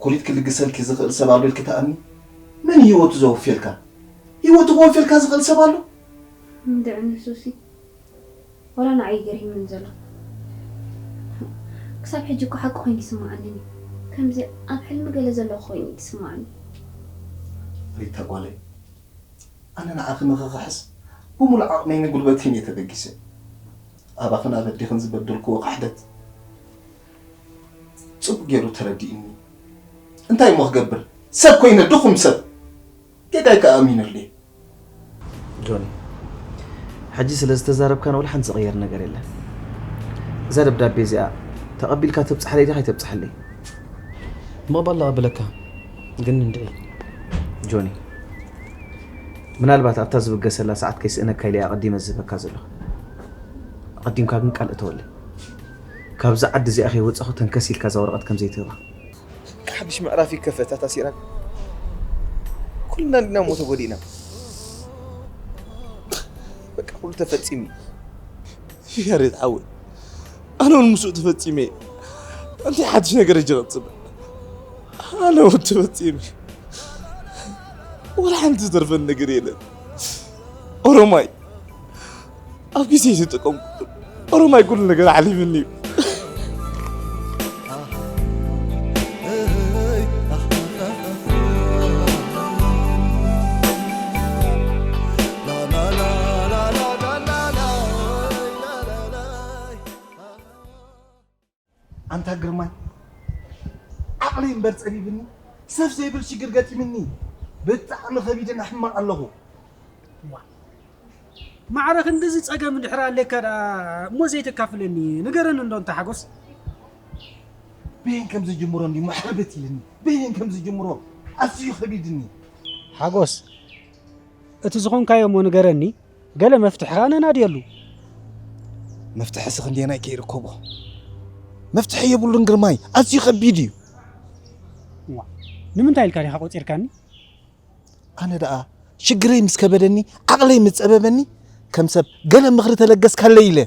ኩሊት ክልግሰልኪ ዝኽእል ሰብ ኣሎ ኢልኪ ትኣምኒ? መን ህይወቱ ዘወፍየልካ? ህይወቱ ክወፍየልካ ዝኽእል ሰብ ኣሎ? እንድዒ ንሱሲ ዋላ ንዓይ ገሪሙኒ ዘሎ። ክሳብ ሕጂ እኮ ሓቂ ኮይኑ ይስምዓኒ እዩ። ከምዚ ኣብ ሕልሚ ገለ ዘለኹ ኮይኑ እዩ ዝስምዓኒ። ሪታ ጓለይ፣ ኣነ ንዓኺ ንኽኽሕስ ብምሉእ ዓቕመይን ጉልበተይን እየ ተበጊሰ። ኣባኽን ኣብ ኣዴኽን ዝበደልክዎ ክሕደት ጽቡቕ ገይሩ ተረዲእኒ። እንታይ እሞ ክገብር? ሰብ ኮይነ ድኹም ሰብ። ጌጋይ ከኣ ኣሚነሉ እየ። ጆኒ፣ ሕጂ ስለ ዝተዛረብካና ወላ ሓንቲ ዝቕየር ነገር የለን። እዛ ደብዳቤ እዚኣ ተቐቢልካ ተብጽሓለይ ዲኻ ኣይተብጽሓለይ? ምቕባል ለቐብለካ፣ ግን እንድዒ። ጆኒ፣ ምናልባት ኣብታ ዝብገሰላ ሰዓት ከይስእነካ ኢለ እየ ኣቐዲመ ዝህበካ ዘለኹ። ኣቐዲምካ ግን ቃል እተወለይ። ካብዛ ዓዲ እዚኣ ከይወጻኹ ተንከስ ኢልካ እዛ ወረቐት ከም ዘይትህባ። ሓድሽ ምዕራፍ ይከፈት ኣታ ሲራክ። ኩልና እንዲና እሞ ተጎዲእና። በቃ ኩሉ ተፈጺሙ። ያሬድ ሓወይ፣ ኣነ እውን ምስኡ ተፈጺመ እየ። እንታይ ሓድሽ ነገር እየ ክጽበ? ኣነ እውን ተፈጺመ። ወላ ሓንቲ ዝተርፈን ነገር የለን። ኦሮማይ፣ ኣብ ግዜ ዝተጠቀምኩ ኦሮማይ ኩሉ ነገር ሓሊፍኒ እዩ። ኣንታ ግርማይ፣ ዓቕለይ እምበር ጸቢብኒ፣ ሰፍ ዘይብል ሽግር ገጢምኒ። ብጣዕሚ ከቢድን ሕማቕ ኣለኹ። ዋ፣ ማዕረ ክንድዚ ጸገም እንድሕር ኣለካ ደኣ እሞ ዘይተካፍለኒ ንገረኒ እንዶ እንተ ሓጎስ። በየን ከም ዝጅምሮ እንዲ ሕርብት ኢልኒ። በየን ከም ዝጅምሮ ኣዝዩ ከቢድኒ። ሓጎስ፣ እቲ ዝኾንካዮ እሞ ንገረኒ። ገለ መፍትሒ ከኣ ነናድየሉ። መፍትሒ ስኽ እንዴናይ ከይርከቦ? መፍትሒ የብሉን ግርማይ፣ ኣዝዩ ከቢድ እዩ። ዋ፣ ንምንታይ ኢልካ ዲኻ ቆጺርካኒ? ኣነ ደኣ ሽግረይ ምስ ከበደኒ፣ ዓቕለይ ምስ ጸበበኒ፣ ከም ሰብ ገለ ምኽሪ ተለገስካለይ ኢለ።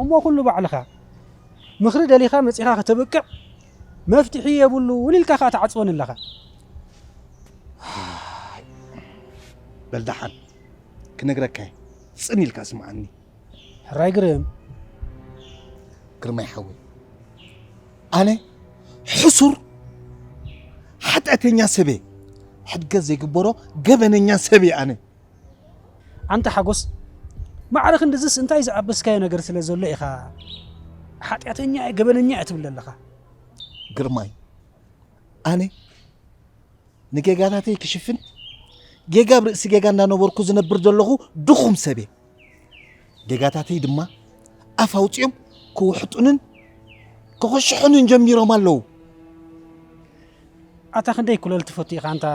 እሞ ኩሉ ባዕልኻ ምኽሪ ደሊኻ መጺኻ ከተብቅዕ መፍትሒ የብሉን ኢልካ ከኣ ትዓጽወኒ ኣለኻ። በል ደሓን ክነግረካ እየ፣ ጽን ኢልካ ስምዓኒ። ሕራይ ግርም። ግርማይ ሓወይ፣ ኣነ ሕሱር ሓጢኣተኛ ሰብ እየ። ሕድገት ዘይግበሮ ገበነኛ ሰብ እየ ኣነ። ኣንታ ሓጎስ፣ ማዕረ ክንድዝስ እንታይ ዝኣበስካዮ ነገር ስለ ዘሎ ኢኻ ሓጢኣተኛ እየ፣ ገበነኛ እየ ትብል ዘለኻ? ግርማይ፣ ኣነ ንጌጋታተይ ክሽፍን ጌጋ ኣብ ርእሲ ጌጋ እንዳነበርኩ ዝነብር ዘለኹ ድኹም ሰብ እየ። ጌጋታተይ ድማ ኣፍ ኣውጺኦም ክውሕጡንን ክኽሽሑንን ጀሚሮም ኣለዉ። ኣታ ክንደይ ኩለል ትፈቱ ኢኻ ኣንታ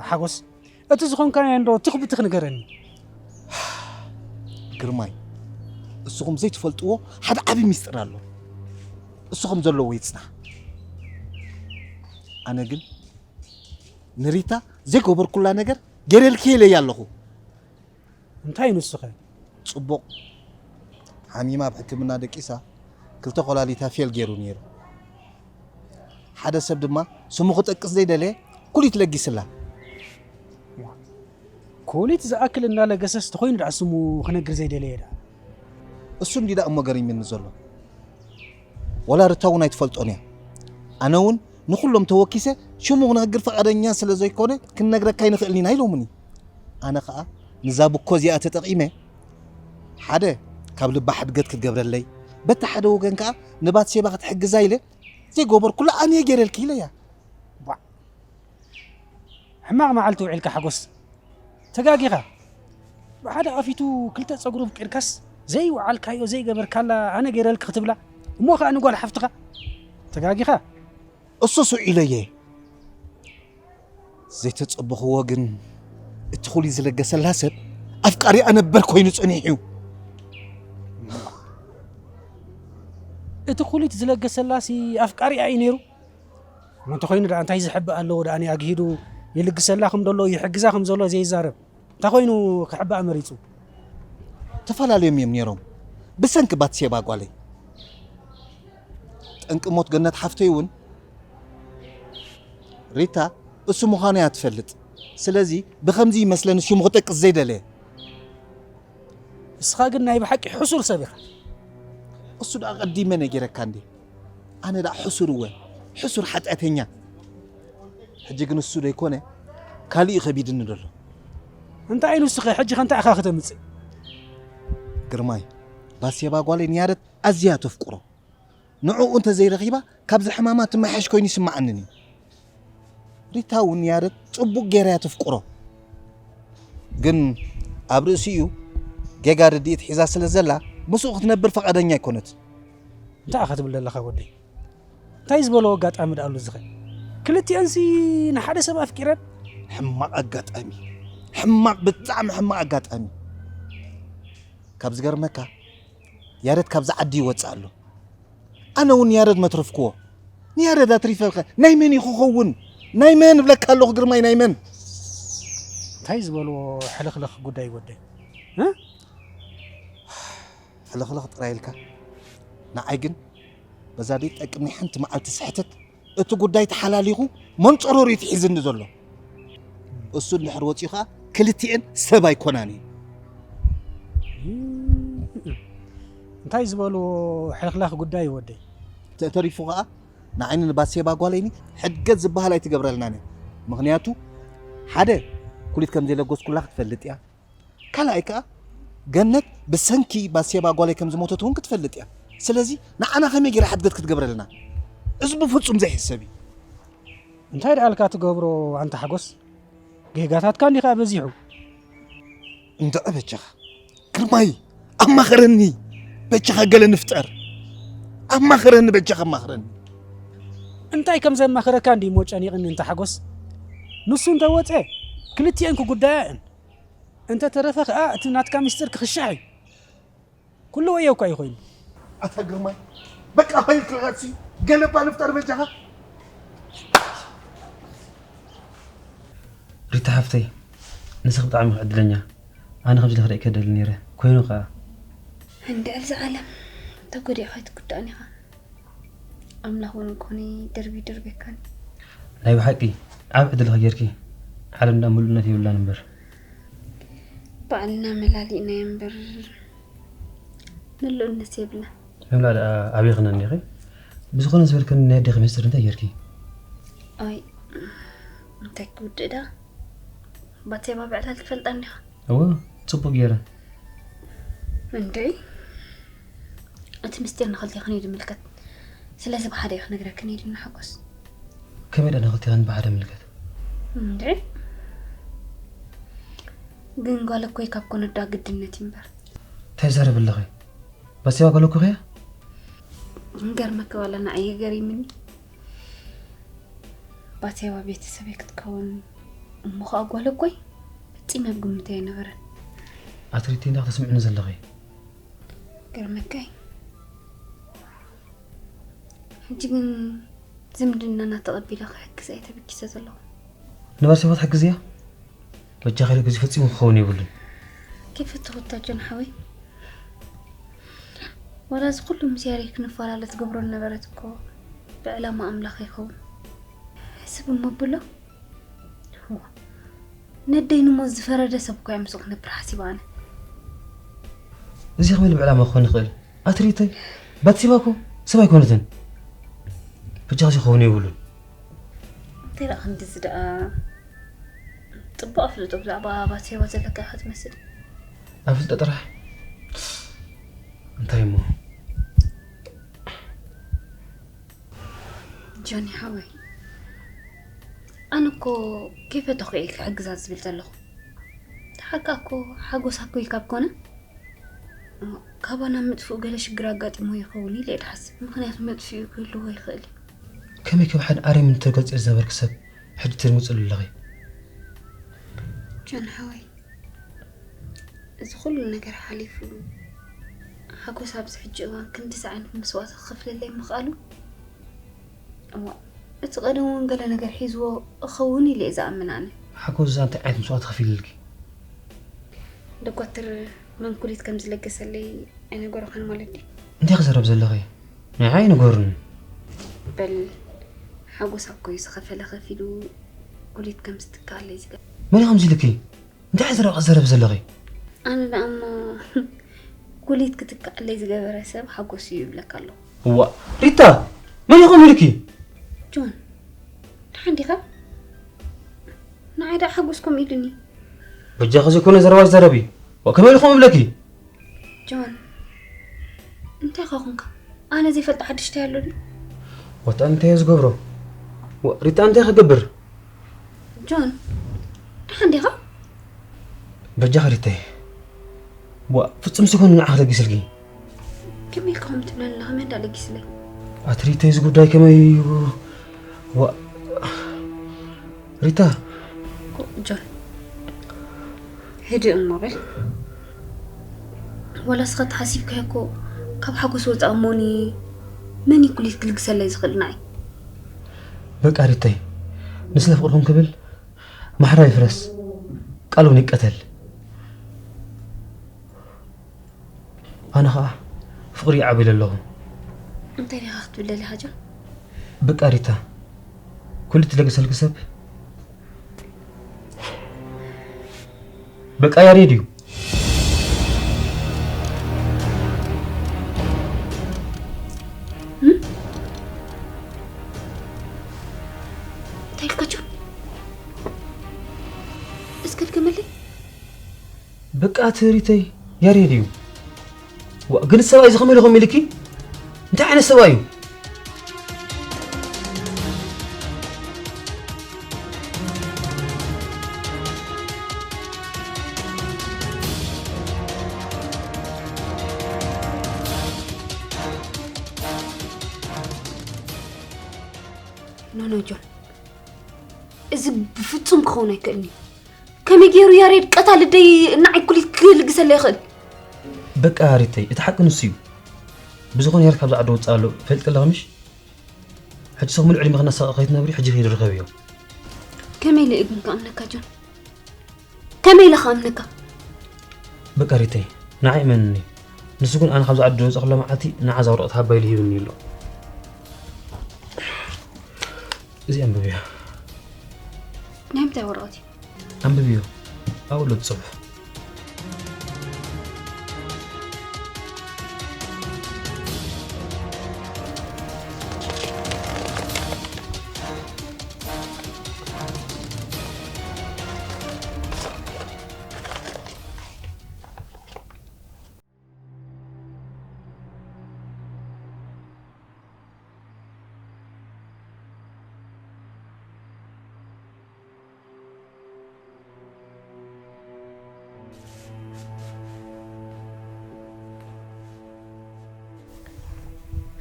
ሓጎስ? እቲ ዝኾንካዮ እንዶ ትኽ ብትኽ ንገረኒ። ግርማይ፣ እስኹም ዘይትፈልጥዎ ሓደ ዓቢ ሚስጥር ኣሎ። እሱ ከም ዘለዎ ይጽናሕ። ኣነ ግን ንሪታ ዘይገበርኩላ ነገር ገይረልኪ ኢለያ ኣለኹ። እንታይ ንስኸ? ጽቡቕ። ሓሚማ ኣብ ሕክምና ደቂሳ ክልተ ኮላሊታ ፌል ገይሩ ነይሩ። ሓደ ሰብ ድማ ስሙ ክጠቅስ ዘይደለየ ኩሊት ለጊስላ። ኮሊት ዝኣክል እናለገሰስ ተኾይኑ ደኣ ስሙ ክነግር ዘይደለየ ደኣ። እሱ እንዲ ደኣ እሞ ገሪምኒ ዘሎ። ወላ ርታ እውን ኣይትፈልጦን እያ። ኣነ እውን ንኹሎም ተወኪሰ ሽሙ ክነግር ፈቓደኛ ስለ ዘይኮነ ክንነግረካ ኣይንኽእልን ኢና ኢሎምኒ። ኣነ ኸኣ ንዛ ብኮ እዚኣ ተጠቒመ ሓደ ካብ ልባ ሓድገት ክትገብረለይ፣ በቲ ሓደ ወገን ከኣ ንባትሴባ ክትሕግዛ ኢለ ዘይገበርኩላ ኣነ እየ ገይረልኪ ኢለያ። ሕማቕ መዓልቲ ውዒልካ ሓጎስ፣ ተጋጊኻ። ብሓደ ኣፊቱ ክልተ ጸጉሩ ፍቂርካስ ዘይወዓልካዮ ዘይገበርካላ ኣነ ገይረልኪ ክትብላ፣ እሞ ኸኣ ንጓል ሓፍትኻ ተጋጊኻ። እሱስ ውዒለየ። ዘይተጸበኽዎ ግን እቲ ኩሊ ዝለገሰላ ሰብ ኣፍቃሪኣ ነበር ኮይኑ ጸኒሑ እዩ። እቲ ኩሊት ዝለገሰላሲ ኣፍቃሪኣ እዩ ነይሩ። እሞ እንተኾይኑ ደኣ እንታይ ዝሕብእ ኣለዎ ደኣ ኣግሂዱ ይልግሰላ ከም ዘሎ ይሕግዛ ከም ዘሎ ዘይዛረብ እንታይ ኮይኑ ክሕብኣ መሪጹ? ተፈላለዮም እዮም ነይሮም ብሰንኪ ባትሴባ ጓለይ። ጠንቂ ሞት ገነት ሓፍተይ እውን ሪታ እሱ ምዃኑ እያ ትፈልጥ። ስለዚ ብኸምዚ ይመስለኒ ሽሙ ክጠቅስ ዘይደለየ። እስኻ ግን ናይ ብሓቂ ሕሱር ሰብ ኢኻ። እሱ ደኣ ቀዲመ ነጊረካ እንዴ። ኣነ ደኣ ሕሱር እወ፣ ሕሱር ሓጢኣተኛ። ሕጂ ግን እሱ ደይኮነ ካልእ እዩ ከቢድኒ ዘሎ። እንታይ ንስኸ ሕጂ ከ እንታይ ኢኻ ከተምጽእ? ግርማይ፣ ባሴባ ጓለይ ንያረት ኣዝያ ተፍቅሮ። ንዕኡ እንተዘይረኺባ ካብዚ ሕማማ ትመሓሽ ኮይኑ ይስምዓንን እዩ። ሪታ እውን ንያረት ጽቡቕ ገይራ እያ ተፍቅሮ። ግን ኣብ ርእሲኡ ጌጋ ርድኢት ሒዛ ስለ ዘላ ምስኡ ክትነብር ፈቓደኛ ኣይኮነትን። እንታይ ኢኻ ትብል ዘለኻ ወደይ? እንታይ ዝበሎ ኣጋጣሚ ደኣሉ ዝኸ? ክልቲአንሲ ንሓደ ሰብ ኣፍቂረን? ሕማቕ ኣጋጣሚ፣ ሕማቕ፣ ብጣዕሚ ሕማቕ ኣጋጣሚ። ካብ ዝገርመካ ያረድ ካብዚ ዓዲ ይወፅእ ኣሎ። ኣነ እውን ንያረድ መትረፍክዎ። ንያረድ ኣትሪፈልኸ ናይ መን እዩ ክኸውን? ናይ መን እብለካ ኣለኹ ግርማይ፣ ናይ መን? እንታይ ዝበልዎ ሕልኽልኽ ጉዳይ ወደይ? ሕልኽልኽ ጥራይ ኢልካ ንዓይ ግን በዛ ደይትጠቅም ናይ ሓንቲ መዓልቲ ስሕተት እቲ ጉዳይ ተሓላሊኹ መንፀሮር እዩ ትሒዝኒ ዘሎ። እሱ እንድሕር ወፂኡ ከዓ ክልቲኤን ሰብ ኣይኮናን እዩ። እንታይ ዝበልዎ ሕልኽላኽ ጉዳይ እዩ ወደይ? ተተሪፉ ከዓ ንዓይኒ ንባሴባ ጓለይኒ ሕድገት ዝበሃል ኣይትገብረልናን እያ። ምኽንያቱ ሓደ ኩሊት ከም ዘይለገስኩላ ክትፈልጥ እያ። ካልኣይ ከዓ ገነት ብሰንኪ ባሴባ ጓለይ ከም ዝሞተት እውን ክትፈልጥ እያ። ስለዚ ንዓና ከመይ ገይራ ሕድገት ክትገብረልና? እዚ ብፍፁም ዘይሕሰብ እዩ። እንታይ ደኣልካ ትገብሮ ኣንታ ሓጎስ? ጌጋታትካ እንዲኻ በዚሑ። እንድዒ በጃኻ ግርማይ ኣማኽረኒ፣ በጃኻ ገለ ንፍጠር። ኣማኽረኒ በጃኻ ኣማኽረኒ። እንታይ ከም ዘማኽረካ እንዲ እሞ ጨኒቕኒ እንተ ሓጎስ። ንሱ እንተ ወፀ ክልቲኤን ክጉዳያ እየን። እንተ ተረፈ ከዓ እቲ ናትካ ሚስጥር ክኽሻሕ እዩ። ኩሉ ወዮ እኳ እዩ ኮይኑ። ኣታ ግርማይ በቃ ሆይ ክረጋሲ ገለ እባ ንፍጠር በጃኻ። ሪታ ሓፍተይ ንስኺ ብጣዕሚ ኢኺ ዕድለኛ። ኣነ ከምዚ ኢለ ክርእየኪ ኣይደልን ነይረ። ኮይኑ ከኣ። እንድዒ ኣብዚ ዓለም ተጎዲእካ ኣይትጉዳእን ኢኻ። ኣምላኽ እውን እንኮኒ ደርቢ ደርቤካን። ናይ ብሓቂ ዓቢ ዕድልኺ ጌርኪ። ዓለም ደኣ ምሉእነት የብላን እምበር። ባዕልና መላሊእናዮ እምበር ምሉእነት የብላን። ምምላእ ደኣ ኣበይ ክነኒ ኢኺ? ብዝኾነ ዝበልክኒ ናይ ኣዴኺ ምስጢር እንታይ ጌርኪ? ኣይ እንታይ ክውድእ ደኣ? ባቴባ ብዕላል ትፈልጣ እንዲኻ? እወ ጽቡቕ ጌረ። እንድዒ እቲ ምስጢር ንኽልቴኽን እዩ ዝምልከት። ስለዚ ብሓደ እዩ ክነግረክን እዩ ድና ሓጎስ። ከመይ ደኣ ንኽልቴኽን ብሓደ ምልከት? እንድዒ ግን ጓል እኮይ ካብ ኮነት ደኣ ግድነት እዩ እምበር። እንታይ ትዛረቢ ኣለኺ? ባሴባ ጓል እኮ ኸያ? ገርመኪ ዋላ ንዓይ ገሪምኒ። ባቴባ ቤተሰበይ ክትከውን እሞ ኸኣ ጓል እኮይ ፈጺመ ኣብ ግምተይ ኣይነበረን። ኣትሪቲ እንዳ ክትስምዕኒ ዘለኺ። ገርመካይ ሕጂ ግን ዝምድናና ተቐቢለ ክሕግዝ እየ ተበጊሰ ዘለኹ። ንባርሴማ ክትሕግዝያ? በጃኺ፣ ግዜ ፈጺሙ ክኸውን የብሉን። ከይፈተኹ እታ ጆን ሓወይ። ዋላ እዚ ኩሉ ምስ ያሬድ ክንፈላለ ትገብሮ ዝነበረት እኮ ብዕላማ ኣምላኽ ይኸውን። ሕስብ እሞ ብሎ። ነደይ ንሞት ዝፈረደ ሰብ እኮ እያ ምስኡ ክነብር ሓሲባ ኣነ። እዚ ከመይ ኢሉ ብዕላማ ክኾን ይኽእል? ኣቲ ሪተይ፣ ባትሴባ እኮ ሰብ ኣይኮነትን። በጃኺ፣ እዚ ክኸውን የብሉን። እንታይ ደኣ ክንድዚ ደኣ ጽቡቕ ኣፍልጦ ብዛዕባ ባትሴባ ዘለካ ኢኻ ትመስል። ኣፍልጦ ጥራሕ? እንታይ እሞ? ጆኒ ሓወይ፣ ኣነ እኮ ከይፈተኹ እየ ክሕግዛ ዝብል ዘለኹ። ተሓቃ እኮ ሓጎስ ኣኮይ ካብ ኮነ፣ ካባና ምጥፍኡ ገለ ሽግር ኣጋጢሞ ይኸውን ኢለ እየ ድሓስብ። ምኽንያቱ መጥፍኡ ክህልዎ ይኽእል እዩ። ከመይ ከም ሓደ ኣረሚን ተገልጺ ዝነበርኪ ሰብ ሕጂ ትርምጽሉ ኣለኺ? ጆን ሓወይ፣ እዚ ኩሉ ነገር ሓሊፉ፣ ሓጎስ ኣብዚ ሕጂ እዋን ክንድዚ ዓይነት መስዋእቲ ክኸፍለለይ ምኽኣሉ፣ እሞ፣ እቲ ቀደም እውን ገለ ነገር ሒዝዎ እኸውን ኢለ እየ ዝኣምን ኣነ። ሓጎስ እዛ እንታይ ዓይነት መስዋእቲ ከፊልልኪ? ዶኳትር መን ኩሊት ከም ዝለገሰለይ ኣይነገሮኻን ማለት ድዩ? እንታይ ክዘረብ ዘለኺ? ንዓይ ንገሩኒ። በል፣ ሓጎስ ኣኮ እዩ ዝኸፈለ ከፊሉ ኩሊት ከም ዝትካኣለይ ዝገ- መን እዩ ከምዚ ኢልኪ? እንታይ ዓይነት ዘረባ ክዘረብ ዘለኺ? ኣነ ደኣ እሞ ኩሊት ክትካኣለይ ዝገበረ ሰብ ሓጎስ እዩ ይብለካ ኣለኹ። እዋ፣ ሪታ፣ መን እዩ ከምኡ ኢልኪ? ጆን፣ ደሓን ዲኻ? ንዓይ ደኣ ሓጎስ ከምኡ ኢሉኒ። በጃኺ ዘይኮነ ዘረባ ይዛረቢ። ዋ፣ ከመይ ኢሉ ከምኡ ይብለኪ? ጆን፣ እንታይ ኻ ኾንካ? ኣነ ዘይፈልጦ ሓድሽ እንታይ ኣሎ ድዩ? ዋታ እንታይ እየ ዝገብሮ? ዋ፣ ሪታ እንታይ ክገብር? ጆን፣ ደሓን ዲኻ? በጃኺ ሪተይ። ዋ፣ ፍጹም ሲኮን ንዓኺ ለጊስልኪ። ከመይ ኢልካ ከምኡ ትብለኒ ኣለኻ? መን ደኣ ለጊስለይ? ኣቲ ሪተይ፣ እዚ ጉዳይ ከመይ እዩ? ዋ፣ ሪታ። ጆን፣ ህድእ እሞ በል። ዋላ እስኻ ተሓሲብካዮ እኮ ካብ ሓጎስ ወጻኢ እሞኒ መን እዩ ኩሊት ክልግሰለይ ዝኽእል ንዓይ? በቃ ሪተይ፣ ንስለ ፍቕርኩም ክብል ማሕራ ይፍረስ፣ ቃል እውን ይቀተል። ኣነ ኸኣ ፍቕሪ ይዓብለ ኣለኹ። እንታይ ዲኻ ክትብል ደሊኻ ጆን? በቃ ሪታ፣ ኩሊት ትለግሰልኪ ሰብ በቃ ያሬድ እዩ። እም? እንታይ ኢልካ ጆን? እስከ ድገመለይ። በቃ እቲ ሪተይ ያሬድ እዩ። ዋ፣ ግን ሰብኣይ እዚ ከመይ ኢሉ ከምኡ ኢልኪ? እንታይ ዓይነት ሰብኣይ እዩ? ኖ፣ ኖ፣ ጆን። እዚ ብፍጹም ክኸውን ኣይክእልን እዩ። ከመይ ገይሩ ያሬድ ቀታሊ ኣደይ ንዓይ ኩሊት ክልግሰለይ ይኽእል? በቃ ሪተይ፣ እቲ ሓቂ ንሱ እዩ። ብዝኾነ ያሬድ ካብዛ ዓዲ ወጻእ ኣሎ፣ ፈልጢ ኣለኺ ምሽ? ሕጂ ሰብ ሙሉእ ዕድሜኺ እናሳቐ ከይትነብሪ፣ ሕጂ ኺዲ ርኸብዮ። ከመይ ኢለ እየ ግን ክኣምነካ ጆን? ከመይ ኢለ ክኣምነካ? በቃ ሪተይ፣ ንዓይ እመንኒ። ንሱ ግን ኣነ ካብዛ ዓዲ ዝወጻእ ከሎ መዓልቲ ንዓዛ ወረቐት ሃባ ኢሉ ሂብኒ ኣሎ። እዚ ኣንብብዮ። ናይ ምንታይ ወረቐት እዩ? ኣንብብዮ። ኣብኡ ኣሎ እቲ ጽሑፍ።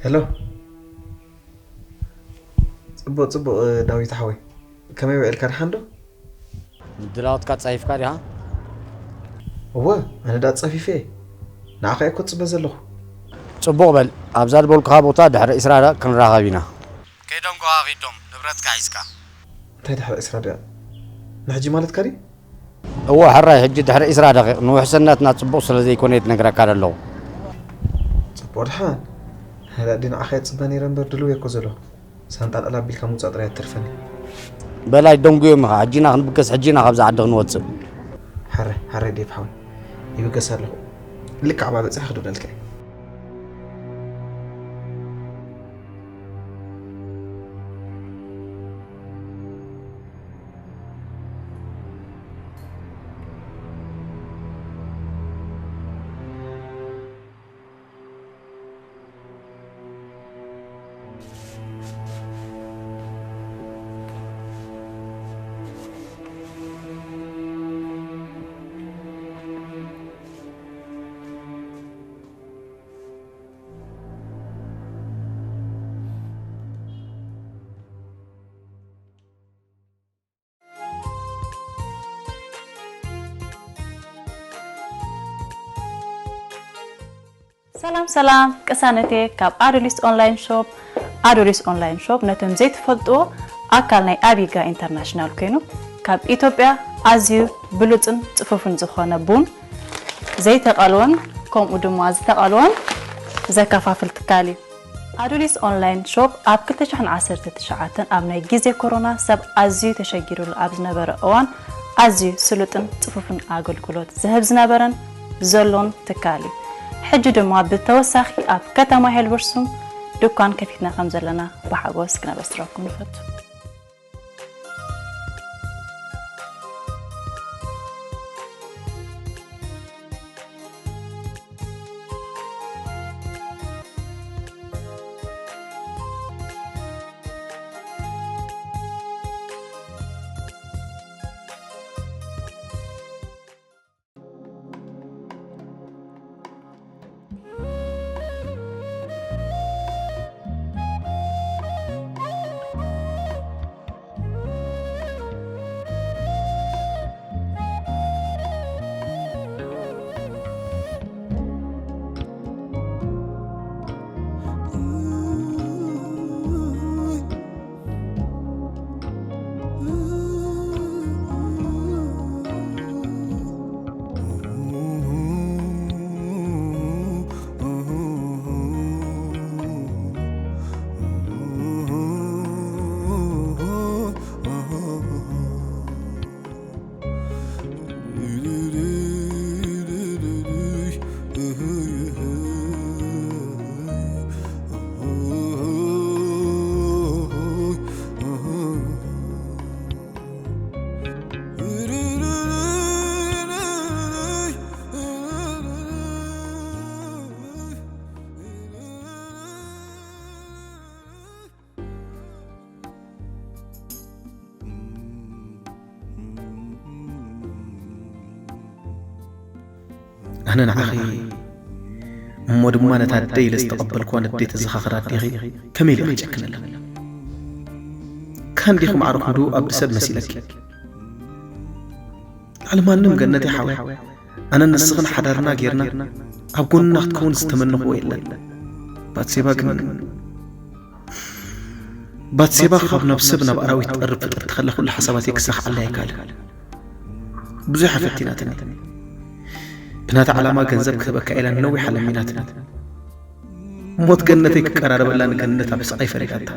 ሄሎ። ጽቡቕ፣ ጽቡቕ፣ ዳዊት ሓወይ። ከመይ ውዒልካ፣ ደሓን ዶ? ምድላዋትካ ጸፊፍካ ዲኻ? እወ፣ ኣነ ደኣ ጸፊፈ እየ። ንዓኻ እየ እኮ ጽበ ዘለኹ። ጽቡቕ በል፣ ኣብዛ ዝበልኩኻ ቦታ ድሕሪ ዕስራ ደቂቕ ክንራኸብ ኢና። ከይዶም ከዋ ኺዶም፣ ንብረትካ ሒዝካ። እንታይ ድሕሪ ዕስራ ደቂቕ? ንሕጂ ማለትካ ድዩ? እዎ ሕራይ፣ ሕጂ ድሕሪ ዒስራ ደቂቕ ንውሕስነትና ጽቡቕ ስለ ዘይኮነ እየ ትነግረካ ዘለኹ። ጽቡቕ ድሓን። ሄዳ ኣዲ ንዓኻ እየ ዝጽበ ነይረ እምበር ድልው እየ እኮ ዘለኹ። ሳንጣ ጠላብ ቢልካ ምውጻእ ጥራይ እያ ትተርፈኒ። በላይ ደንጉዮም ኢኻ፣ ሕጂና ክንብገስ፣ ሕጂና ካብዛ ዓዲ ክንወጽእ። ሓረ ሓረ ዴፍ ሓወይ፣ ይብገስ ኣለኹ። ልክዕ ኣብኣ በጺሐ ክድውለልካ እየ። ሰላም ሰላም ቅሳነቴ ካብ ኣዶሊስ ኦንላይን ሾፕ። ኣዶሊስ ኦንላይን ሾፕ ነቶም ዘይትፈልጥዎ ኣካል ናይ ኣቢጋ ኢንተርናሽናል ኮይኑ ካብ ኢትዮጵያ ኣዝዩ ብሉፅን ፅፉፍን ዝኾነ ቡን ዘይተቐልወን ከምኡ ድማ ዝተቐልወን ዘከፋፍል ትካል እዩ። ኣዱሊስ ኦንላይን ሾፕ ኣብ ክልተ ሽሕን ዓሰርተ ትሽዓተን ኣብ ናይ ግዜ ኮሮና ሰብ ኣዝዩ ተሸጊሩሉ ኣብ ዝነበረ እዋን ኣዝዩ ስሉጥን ጽፉፍን ኣገልግሎት ዝህብ ዝነበረን ዘሎን ትካል እዩ። ሕጂ ድማ ብተወሳኺ ኣብ ከተማ ሄልበርሱም ድኳን ከፊትና ከም ዘለና ብሓጎስ ክነበስረኩም ንፈቱ። ኣነ ንዓኺ እሞ ድማ ነታ ኣደይ ኢለ ዝተቐበልክዋ ንዴ ተዘኻኽር ኣዴኺ ከመይ ኢለ ክጨክነላ? ካን ዲኺ ማዕረ ክንድኡ ኣብዲ ሰብ መሲለኪ? ልዕሊ ማንም ገነተይ ሓወይ፣ ኣነን ንስኽን ሓዳርና ጌርና ኣብ ጎንና ክትከውን ዝተመነኽዎ የለን። ባትሴባ ግን ባትሴባ ካብ ናብ ሰብ ናብ ኣራዊት ትቐርብ ፍጥርቲ ከላ ኩሉ ሓሳባተይ ክሳኽዓላ ኣይከኣለን። ብዙሕ እያ ፈቲናትኒ። ብናታ ዓላማ ገንዘብ ክህበካ ኢላ ንነዊሕ ኣለሚናትኒ። ሞት ገነተይ ክቀራረበላ ንገነት ኣብ ስቓይ ፈሪዳታ።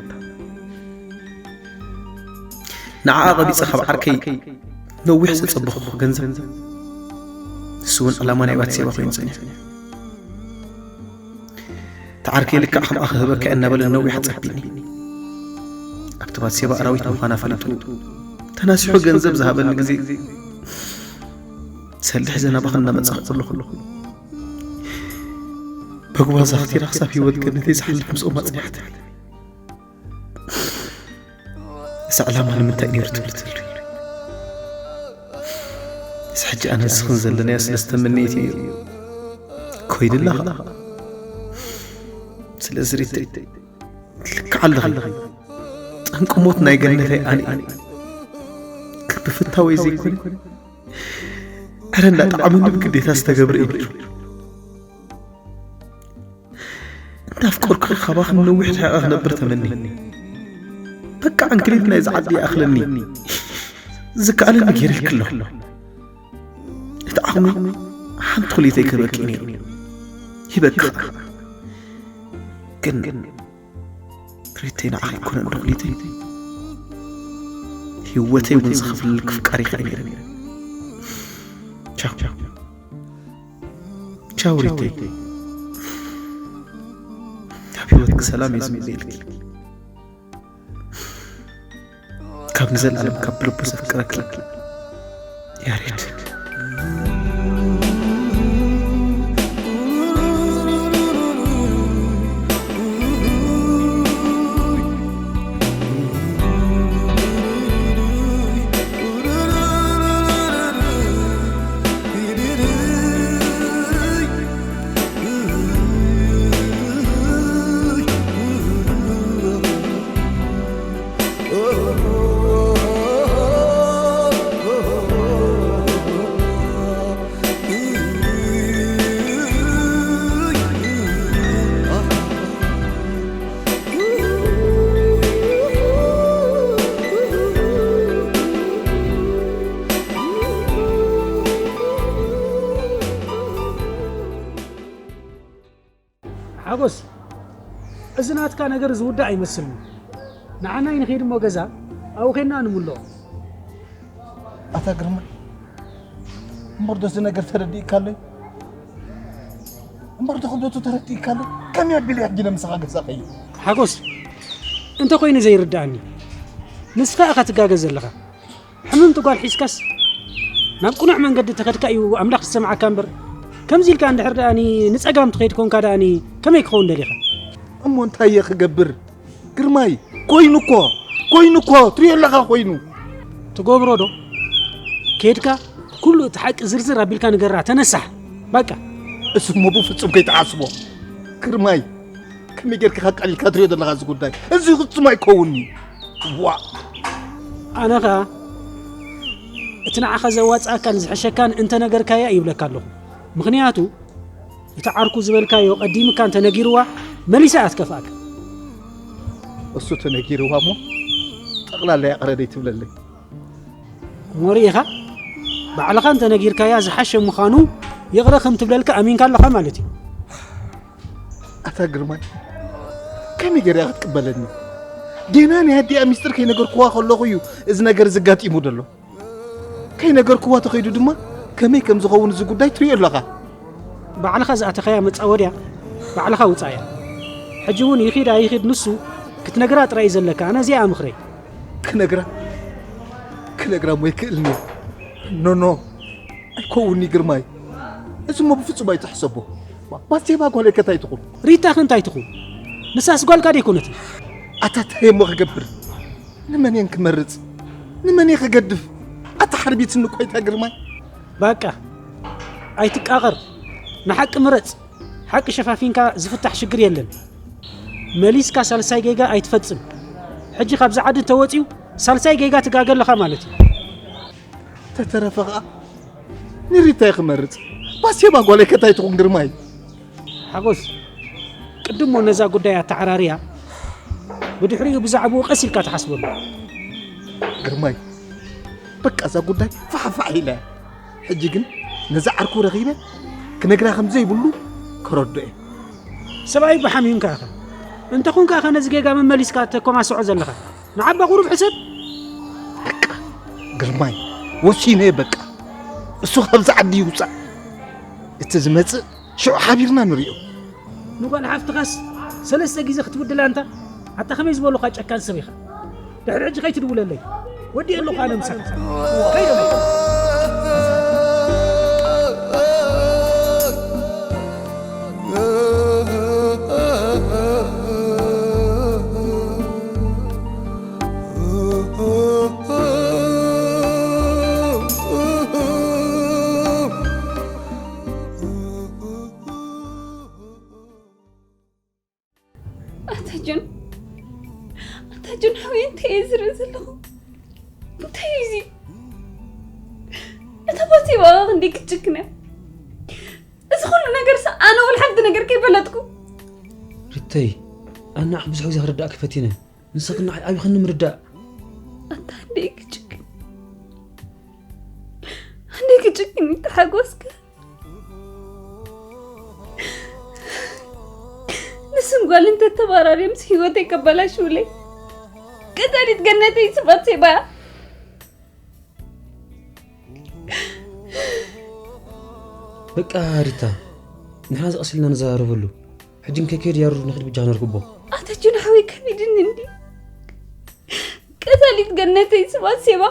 ንዓኣ ቀቢጸ ካብ ዓርከይ ነዊሕ ዝጸበኹ ገንዘብ ንሱ እውን ዕላማ ናይ ባትሴባ ኮይኑ ጸኒሑ። እቲ ዓርከይ ልክዕ ከምኣ ክህበካ እየ እናበለ ነዊሕ ኣጸቢኒ። ኣብቲ ባትሴባ ኣራዊት ምዃና ፈሊጡ ተናሲሑ ገንዘብ ዝሃበኒ ግዜ ሰልዲ ሒዘ ናባኺ እናመጻኹ ከለኹ በጉባዛ ኣኽቲራ ክሳብ ህይወት ገነተይ ዝሓልፍ ምስኦም ኣጽኒሓትኒ። እዚ ዕላማ ንምንታይ ነይሩ ትብሊ ትህልዊ? እዚ ሕጂ ኣነ ንስኽን ዘለናዮ ስለ ዝተመነየት እዩ ኮይንላ ኸዓ። ስለዚ ሪተይ ልክዕ ኣለኺ። ጠንቂ ሞት ናይ ገነተይ ኣነ እየ። ግን ብፍታወይ ዘይኮነ፣ ዕረ እንዳጠዓመኒ ብግዴታ ዝተገብረ እዩ ነይሩ። እንዳፍቀርኩኺ ካባኺ ነዊሕ ርሒቐ ክነብር ተመኒ። በቃ ዕንክሊል ናይዚ ዓዲ ይኣኽለኒ። ዝከኣለኒ ገይረልኪ ኣለኹ። እቲ ዓቕሚ ሓንቲ ኩሊተይ ከበቂ ነይሩ። ይበቃ። ግን ሪተይ፣ ንዓኺ ኣይኮነን ዶ ኩሊተይ? ህይወተይ እውን ዝኸፍለልኪ ፍቃር ኢኺ ነይርኒ። ቻው። ቻው ሪተይ። ኣብ ህይወትኪ ሰላም እየ ዝምነየልኪ። ካብ ንዘለኣለም ካብ ብልቡ ዘፍቅረኪ ያሬድ። ሓጎስ፣ እዚ ናትካ ነገር ዝውዳእ ኣይመስልን። ንዓናይ ንኸይድ እሞ ገዛ ኣብኡ ኬንና ንምልኦ። ኣታ ግርማ፣ እምበር ዶ እዚ ነገር ተረዲእካ ኣሎ? እምበር ዶ ክብደቱ ተረዲእካ ኣሎ? ከመይ ኣቢለ ሕጂ ነምስኻ ገዛ ኸይድ? ሓጎስ፣ እንተ ኮይኑ ዘይርድኣኒ፣ ንስኻ ኢኻ ትጋገ ዘለኻ። ሕምምቲ ጓል ሒዝካስ ናብ ቅኑዕ መንገዲ ተኸድካ እዩ ኣምላኽ ዝሰምዓካ እምበር፣ ከምዚ ኢልካ እንድሕር ደኣኒ ንጸጋም ትኸይድ ኮንካ ደኣኒ ከመይ ክኸውን ደሊኻ? እሞ እንታይ እየ ክገብር? ግርማይ፣ ኮይኑ እኮ፣ ኮይኑ እኮ፣ ትሪኦ ኣለኻ ኮይኑ። ትገብሮ ዶ? ኬድካ ኩሉ እቲ ሓቂ ዝርዝር ኣቢልካ ንገራ፣ ተነሳሕ። በቃ። እሱ እሞ ብፍጹም ከይትሓስቦ። ግርማይ፣ ከመይ ጌርካ ኢኻ ቀሊልካ ትሪኦ ዘለኻ እዚ ጉዳይ? እዚ ፍጹም ኣይከውን'ዩ። ዋእ! ኣነ ኸኣ እቲ ንዓኻ ዘዋጽኣካን ዝሕሸካን እንተ ነገርካያ ይብለካ ኣለኹ። ምኽንያቱ እቲ ዓርኩ ዝበልካዮ ቀዲምካ እንተ ነጊርዋ መሊሳ እያ ትከፍኣካ። እሱ ተነጊርዋ እሞ ጠቕላላ ይቕረ ደይትብለለይ። እሞ ርኢኻ፣ ባዕልኻ እንተ ነጊርካያ ዝሓሸ ምዃኑ ይቕረ ከም ትብለልካ ኣሚንካ ኣለኻ ማለት እዩ። ኣታ ግርማይ፣ ከመይ ገይራ እያ ክትቅበለኒ? ጌና ናይ ኣዲኣ ሚስጥር ከይነገርኩዋ ከለኹ እዩ እዚ ነገር እዚ ኣጋጢሙ ዘሎ። ከይነገርኩዋ ተኸይዱ ድማ ከመይ ከም ዝኸውን እዚ ጉዳይ ትሪኦ ኣለኻ። ባዕልኻ ዝኣተኻያ መጻወድያ ባዕልኻ ውጻእያ። ሕጂ እውን ይኺድ ኣይኺድ ንሱ ክትነግራ ጥራይ እዩ ዘለካ። ኣነ እዚኣ ምኽረይ። ክነግራ? ክነግራ እሞ ኣይክእልን እየ። ኖ፣ ኖ፣ ኣይከውን'ዩ ግርማይ። እዚ እሞ ብፍጹም ኣይትሕሰቦ። ባ-፣ ባዜባ ጓለይ ከ እንታይ ትኹን? ሪታ ከ እንታይ ትኹን? ንሳስ ጓልካ ደይኮነትን? ኣታ እንታይ እሞ ክገብር? ንመን እየን ክመርጽ? ንመን እየ ክገድፍ? ኣታ ሓርቢትኒ እኮ እታ ግርማይ። ባቃ፣ ኣይትቃቐር። ንሓቂ ምረጽ። ሓቂ ሸፋፊንካ ዝፍታሕ ሽግር የለን። መሊስካ ሳልሳይ ጌጋ ኣይትፈጽም። ሕጂ ካብዚ ዓዲ እንተወጺኡ ሳልሳይ ጌጋ ትጋገ ኣለኻ ማለት እዩ። ተተረፈ ኸኣ ንሪታ እየ ክመርጽ። ባሴባ ጓለይ ከ እንታይ ትኹን ግርማይ? ሓጎስ፣ ቅድሞ ነዛ ጉዳይ ኣተዓራርያ፣ ብድሕሪኡ ብዛዕባኡ ቀስ ኢልካ ትሓስበሉ። ግርማይ፣ በቃ እዛ ጉዳይ ፋሕፋሕ ኢላ እያ። ሕጂ ግን ነዛ ዓርኩ ረኺበ ክነግራ ከም ዘይብሉ ከረድኦ እየ። ሰብኣይ እባ ሓሚምካ ኢኻ። እንተኾንካ ኢኻ ነዚ ጌጋ መመሊስካ ተኮማስዖ ዘለኻ። ንዓባ ቁሩብ ሕሰብ። በቃ ግርማይ፣ ወሲነ እየ በቃ። እሱ ካብዚ ዓዲ ይውጻእ። እቲ ዝመጽእ ሽዑ ሓቢርና ንሪኦ። ንጓል ሓፍትኻስ ሰለስተ ግዜ ክትብድላ እንታ? ኣታ ከመይ ዝበሉኻ ጨካን ሰብ ኢኻ። ድሕሪ ሕጂ ከይትድውለለይ። ወዲኤ ኣለኹ ኣነ ምሳኻ። ከይደ። ኣታ ጁን፣ ኣታ ጁን ሓወይ፣ እንታይ እየ ዝርኢ ዘለኹ? እንታይ እዩ እዚ? እታ ባሴባ ክንደይ ክትጭክን እያ? እዚ ኩሉ ነገርስ ኣነ ወላ ሓንቲ ነገር ከይፈለጥኩ። ሪተይ፣ ኣነ ንዓኺ ብዙሕ ግዜ ክርዳእኪ ፈቲነ። ንስኺ ንዓይ ኣቢኽኒ ምርዳእ። ኣታ ክንደይ ክትጭክን። ተሓጎስካ። ንስን ጓልን ተተባራርዮም ምስ ህይወተይ ከበላሽውለይ። ቀታሊት ገነተይ ስባት ሴባ። በቃ ሪታ፣ ንሕና ዝቐሲልና ንዘራረበሉ። ሕጂ እንከይከይድ ያሩ ንኽድ ብጃ ነርክቦ። ኣታ ጁን ሓወይ ከቢድኒ እንዲ። ቀታሊት ገነተይ ስባት ሴባ።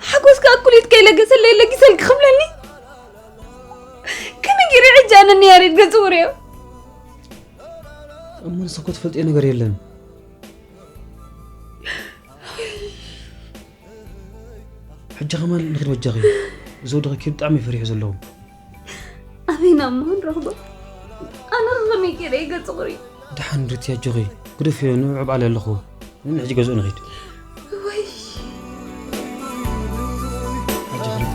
ሓጎስካ ኣኩሊት ከይለገሰለይ ለጊሰልክ ክብለኒ። ከመይ ገይረ ሕጂ ኣነኒ ያሬድ ገጽ ውርዮ? እሞ ንስኮ ትፈልጥዮ ነገር የለን። ሕጂ ከማን ንኽድ በጃኺ። እዚ ወድኺ ብጣዕሚ ፈሪሑ ዘለኹ። ኣበይና እሞ ክንረኽቦ? ኣነ ከመይ ገይረ ይገጽ ቁሪ? ደሓን ሪቲ ኣጆኺ። ግደፍዮ ንዑ ዕብኣለ ኣለኹ። ምን ሕጂ ገዝኡ ንኺድ። ወይ ኣጆኺ ሪቲ።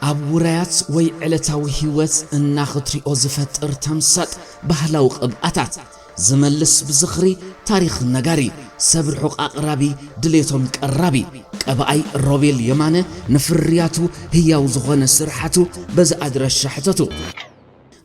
ኣብ ውራያት ወይ ዕለታዊ ህይወት እና ክትሪኦ ዝፈጥር ተምሳጥ ባህላዊ ቅብኣታት ዝመልስ ብዝኽሪ ታሪኽ ነጋሪ ሰብ ርሑቕ ኣቕራቢ ድሌቶም ቀራቢ ቀባኣይ ሮቤል የማነ ንፍርያቱ ህያው ዝኾነ ስርሓቱ በዚ ኣድራሻ ሕተቱ።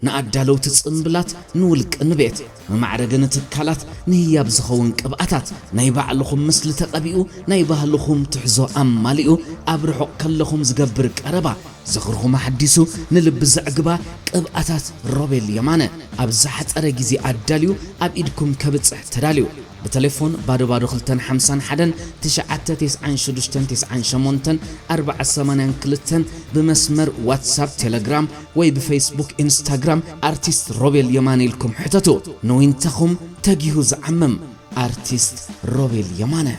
ንኣዳለውቲ ጽምብላት ንውልቂ ንቤት መማዕረጊ ንትካላት ንህያብ ዝኸውን ቅብኣታት ናይ ባዕልኹም ምስሊ ተቐቢኡ ናይ ባህልኹም ትሕዞ ኣማሊኡ ኣብ ርሑቕ ከለኹም ዝገብር ቀረባ ዝኽርኹም ኣሕዲሱ ንልቢ ዘዕግባ ቅብኣታት ሮቤል የማነ ኣብ ዝሓጸረ ግዜ ኣዳልዩ ኣብ ኢድኩም ከብጽሕ ተዳልዩ። ብተሌፎን ባዶ ባዶ ክልተን ሓምሳን ሓደን ትሽዓተ ተስዓን ሽዱሽተን ተስዓን ሸሞንተን ኣርባዓ ሰማንያን ክልተን ብመስመር ዋትሳፕ ቴሌግራም ወይ ብፌስቡክ ኢንስታግራም ኣርቲስት ሮቤል የማነ ኢልኩም ሕተቱ። ንዊንታኹም ተጊሁ ዝዓምም ኣርቲስት ሮቤል የማነ።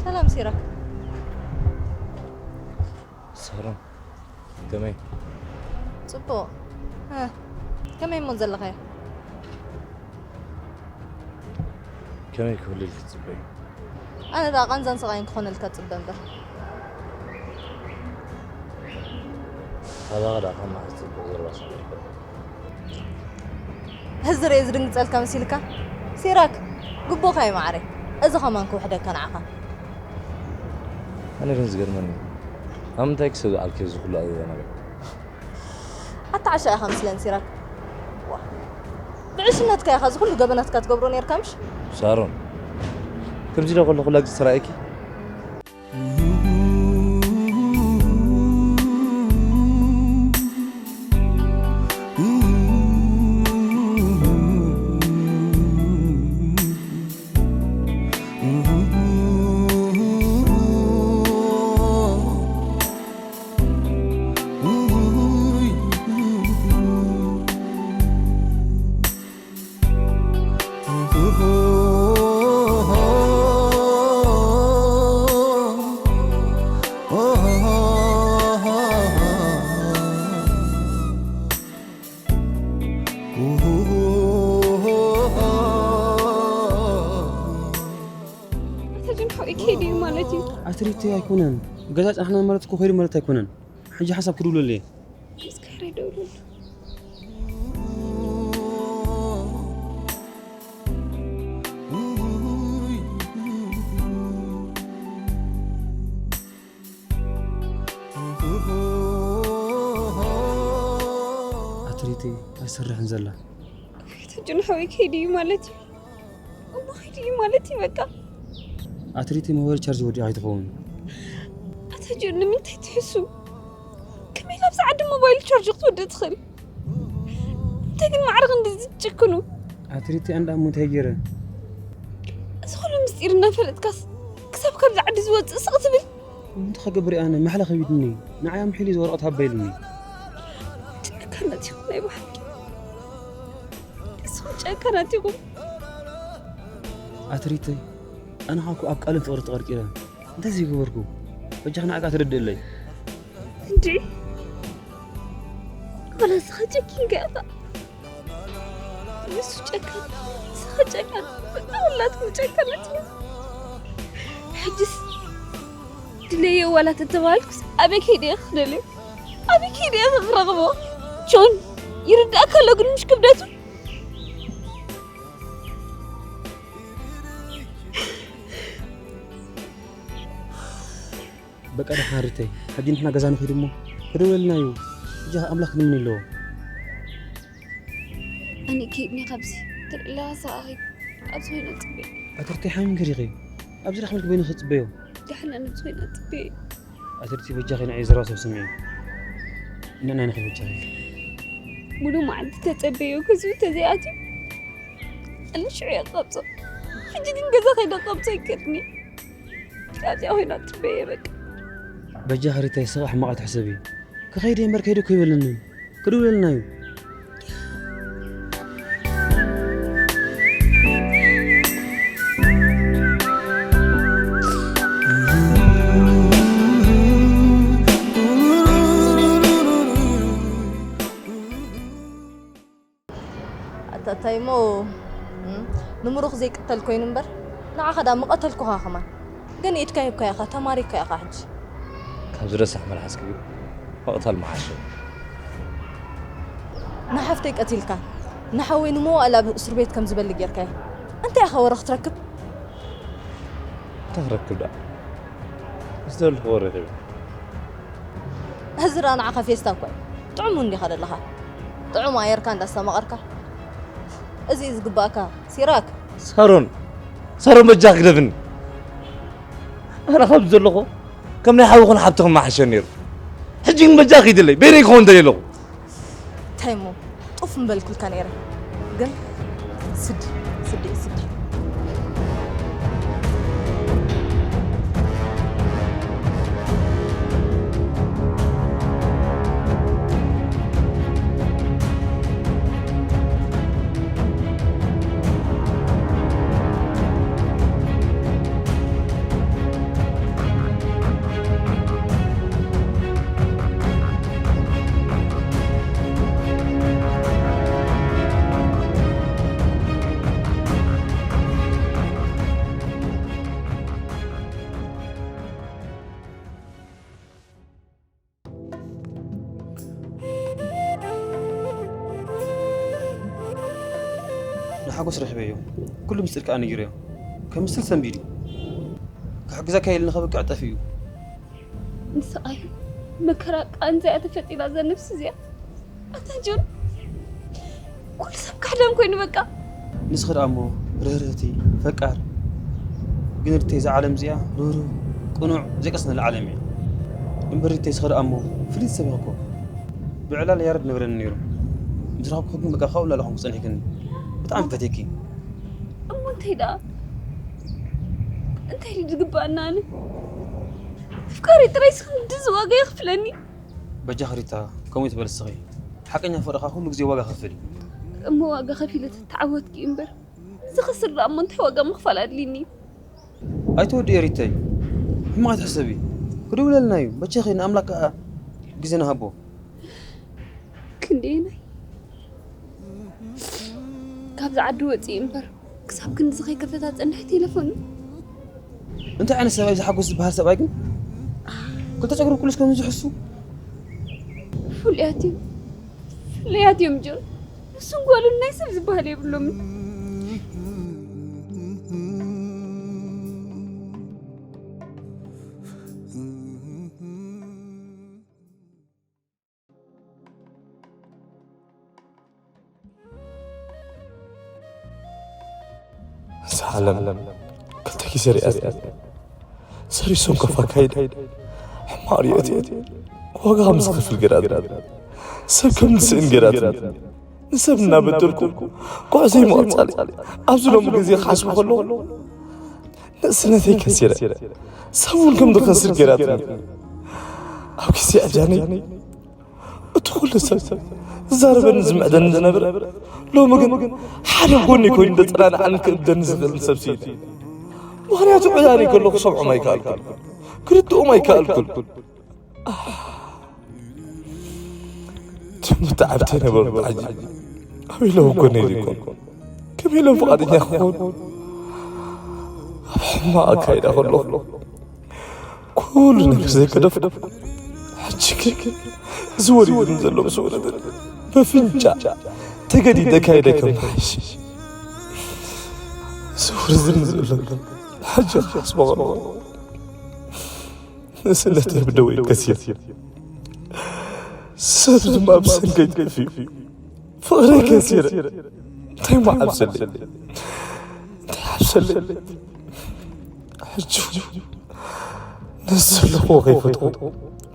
ሰላም ሲራክ። ሳሮን ከመይ? ጽቡቕ። እ፣ ከመይ እሞ ዘለኻዮ? ከመይ ክህሉ ኢልኪ ትጽበዪ? ኣነ ደኣ ቃንዛን ስቓይን ክኾነልካ ጽበ እምበር። ኣባኻ ደኣ ካብ መዓስ ጽቡቕ ዘረባ ሰሚዐ ይፈልጥ? ሕዚ ርእየ ዝድንግጸልካ መሲልካ? ሲራክ፣ ግቡእካ እዩ መዓረይ። እዚ ኸማን ክውሕደካ ንዓኻ። ኣነ ግን ዝገርመኒ ኣብ ምንታይ ክሰብ ዝኣልክዮ እዚ ኩሉ ኣበባ ማለት? ኣታ ዓሻ ኢኻ ምስለን ሲራክ። ዋ። ብዕሽነትካ ኢኻ እዚ ኩሉ ገበናትካ ትገብሮ ኔርካ ምሽ? ሳሮን ከምዚ ኢለ ከለኹ ላግጺ ተራእየኪ? ተጅን ሓወይ ከይዱ እዩ ማለት እዩ። ኣትሪቲ ኣይኮነን። ገዛ ጸናሕና ማለት እኮ ከይዱ ማለት ኣይኮነን። ሕጂ ሓንሳብ ክድውለሉ እየ። እስከ ሄረ ይደውለሉ። ኣትሪቲ ኣይሰርሕን ዘላ። ኣቤት፣ ሕጂ ንሓወይ ከይዱ እዩ ማለት እዩ። እሞ ከይዱ እዩ ማለት እዩ በቃ። ኣትሪቲ ሞባይል ቻርጅ ወዲኣ ኣይትኸውን። ኣታ ጆን፣ ንምንታይ ትሕሱ? ከመይ ኢላ ኣብዚ ዓዲ ሞባይል ቻርጅ ክትወድእ ትኽእል? እንታይ ግን ማዕረ ክንድዚ ትጭክኑ? ኣትሪቲ ኣንዳ እሞ እንታይ ገይረ? እዚ ኩሉ ምስጢር እናፈለጥካስ ክሳብ ካብዚ ዓዲ ዝወፅእ ስቕ ትብል? እንታይ ክገብር እየ ኣነ? ማሕላ ከቢድኒ። ንዓይ ኣምሒሉ እዚ ወረቐት ሃባ ኢሉኒ። ጨካናት ኢኹም ናይ ብሓቂ። ንስኹም ጨካናት ኢኹም። ኣትሪተይ፣ ኣነ ኻኩ ኣብ ቃልን ፍቕሪ ተቐርቂረ። እንታይ ዘይገበርኩ? በጃኻ ንዓካ ትረድእለይ። እንዴ? ዋላ ንስኻ ጨኪንካ ኢኻ። ንሱ ጨካን፣ ንስኻ ጨካን። በቃ ሁላትኩም ጨካናት ኢኹም። ሕጅስ ድለዮ ዋላ ተተባልኩስ ኣበይ ከይደ እየ ክደልዮ? ኣበይ ከይደ እየ ክረኽቦ? ጆን፣ ይርዳእካ ኣሎ ግን ምሽ ክብደቱ። በቃ ደሓን ሪተይ፣ ሕጂ ንሕና ገዛ ንኺድ እሞ ክድውለልና እዩ። እጃ ኣምላኽ ክንምን ኣለዎ። ኣነ ከይድኒ ካብዚ ትርእያ ሰኣኺ ኣብዚ ኮይነ ጽበይ። ኣትርተይ ሓሚም ከዲኺ ኣብዚ ረኽበልክ በይኑ ክጽበዮ። ደሓን ኣነ ኣብዚ ኮይነ ጽበይ። ኣትርቲ በጃኺ ንዓይ ዝራብ ሰብ ስምዒ። ንዕና ንኺድ በጃኺ። ሙሉ መዓልቲ ተጸበዮ ገዝኡ ተዘይኣትዩ። ኣነ ሽዑ እየ ክቐብጾ። ሕጂ ግን ገዛ ከይደ ክቐብጾ ይከድኒ። ኣብዚኣ ኮይና ትጽበየ በቃ። በጃኺ ሪታይ ስቕ ሕማቕ ኣይትሕሰቢ። ክኸይድ እየ እምበር ከይደ እኮ ይበለኒ። ክድውለልና እዩ። ኣታ እንታይ እሞ፣ እም፣ ንምሩኽ ዘይቅተል ኮይኑ እምበር፣ ንዓኻ ደኣ ምቐተልኩኻ ከማን። ግን ኢድካ ሂብካ ኢኻ፣ ተማሪካ ኢኻ ሕጂ። ካብዚ ረሳሕ መልሓስኪ መቕተል ምሓሸ። ንሓፍተይ ቀቲልካ፣ ንሓወይ ንመዋእል ኣብ እስር ቤት ከም ዝበሊ ጌርካዮ። እንታይ ኢኻ ወረ ክትረክብ? እንታይ ክረክብ ደኣ? ምስ ደለኹ ወረ ረኺበ። እዚ ደኣ ንዓኻ ፌስታ እኮ እዩ። ጥዑም እንዲኻ ዘለኻ። ጥዑም ኣየርካ እንዳስተማቐርካ። እዚ እዩ ዝግባእካ፣ ሲራክ። ሳሮን፣ ሳሮን በጃ ክደፍኒ። ኣነ ካብዚ ዘለኹ ከም ናይ ሓውኽን ሓብትኽን መሓሸ ነይሩ። ሕጂ ግን በጃ ኪድለይ፣ በይነይ ክኸውን ደልየ ኣለኹ። እንታይ እሞ ጡፍ ምበልኩልካ ነይረ። ግን ስዲ፣ ስዲ፣ ስዲ። ንሓጎስ ረኺበዮ። ኩሉ ምስጢር ከኣ ነጊረዮ። ከምስል ሰንቢዱ። ክሕግዘካ ኢሉ ንኸበቅዕ ጠፊኡ። ንስቓይ መከራ ቃንዛ እያ ተፈጢራ እዛ ነብሲ እዚኣ። ኣታ ጆን፣ ኩሉ ሰብ ካሕዳም ኮይኑ በቃ። ንስኺ ደኣ እሞ ርህርህቲ፣ ፈቃር። ግን ሪተይ፣ እዛ ዓለም እዚኣ ርህሩህ፣ ቅኑዕ፣ ዘይቀስነላ ዓለም እያ። እምበር ሪተይ፣ ንስኺ ደኣ እሞ ፍልይቲ ሰብ ኢኺ እኮ። ብዕላል ያረድ ነበረኒ ነይሩ። ምስ ረኸብኩ ግን በቃ ካብኡ ንላዕሊ ኮንኩ ጸኒሕክኒ። ብጣዕሚ ፈትየኪ። እሞ እንታይ ደኣ? እንታይ ድዩ ዝግበኣና ኣነ? ኣፍቃሪ ጥራይ ስኽንድዚ ዋጋ የኽፍለኒ። በጃኺ ሪታ፣ ከምኡ ይትበል እስኺ። ሓቀኛ ፍቕሪ ከኣ ኩሉ ግዜ ዋጋ ከፍል እዩ። እሞ ዋጋ ከፊለ ተተዓወትኪ እምበር፣ ዝኸስር ደኣ እሞ እንታይ ዋጋ ምኽፋል ኣድልይኒ? ኣይትወድእዮ ሪተይ። ሕማቕ ኣይትሕሰቢ። ክድውለልና እዩ። በጃኺ ንኣምላክ ከኣ ግዜ ንሃቦ። ክንደየናይ ካብዚ ዓዲ ወፂኡ እምበር፣ ክሳብ ክንድዚ ከይከፈታ ጸንሐ ቴሌፎኑ። እንታይ ዓይነት ሰብኣይ፣ እዚ ሓጎስ ዝበሃል ሰብኣይ ግን? ክልተ ጸጉሪ ኩሉስ ከም ዝሕሱ። ፍሉያት እዮም፣ ፍሉያት እዮም ጆን። ንሱን ጓሉን ናይ ሰብ ዝበሃል የብሎምን። እዛ ዓለም ክልተ ግዜ ሪኣት። ሰሪሶም ከፍ ኣካይዳ ሕማቕ ርእዮት እየ። ዋጋ ከም ዝኸፍል ገይራትኒ። ሰብ ከም ዝስእን ገይራትኒ። ንሰብ እናበደልኩ ጉዕዞይ ምቕጻል። ኣብዚ ሎሚ ግዜ ክሓስቡ ከለኹ ንእስነተይ ከሲረ። ሰብ እውን ከም ዝኸስር ገይራትኒ። ኣብ ግዜ ዕብዳነይ እቲ ኩሉ ሰብ ዝዛረበኒ ዝምዕደኒ ዝነበረ ሎሚ ግን ሓደ ጎኒ ኮይኑ ዘጸናንዓኒ ክእብደኒ ዝኽእል ሰብ ስኢነ። ምኽንያቱ ዕዳኒ ከሎ ክሰምዖም ኣይከኣልኩን፣ ክርድኦም ኣይከኣልኩን። ትምህርቲ ዓብተይ ነበሩ ብዓይ ኣበይ ኢሎም ጎነይ ዘይኮኑ ከመይ ኢሎም ፍቓደኛ ክኾኑ? ኣብ ሕማቕ ኣካይዳ ከለኹ ኩሉ ነገር ዘይገደፍኩ። ሕጂ ግን እዚ ወሪዱኒ ዘሎ ምስ ወረደኒ በፍንጫ ተገዲደ ካይደ ከመሓይሽ። እዚ ወሪዱኒ ዘሎ ሕጂ ክሓስቦ ከለኹ ንእስነተይ ብደወይ ከሲረ። ሰብ ድማ ብሰንከይ ጠፊኡ። ፍቕረይ ከሲረ። እንታይ እሞ ሓብሰለይ? እንታይ ሓብሰለይ? ሕጂ ነዚ ዘለኹዎ ከይፈትኹ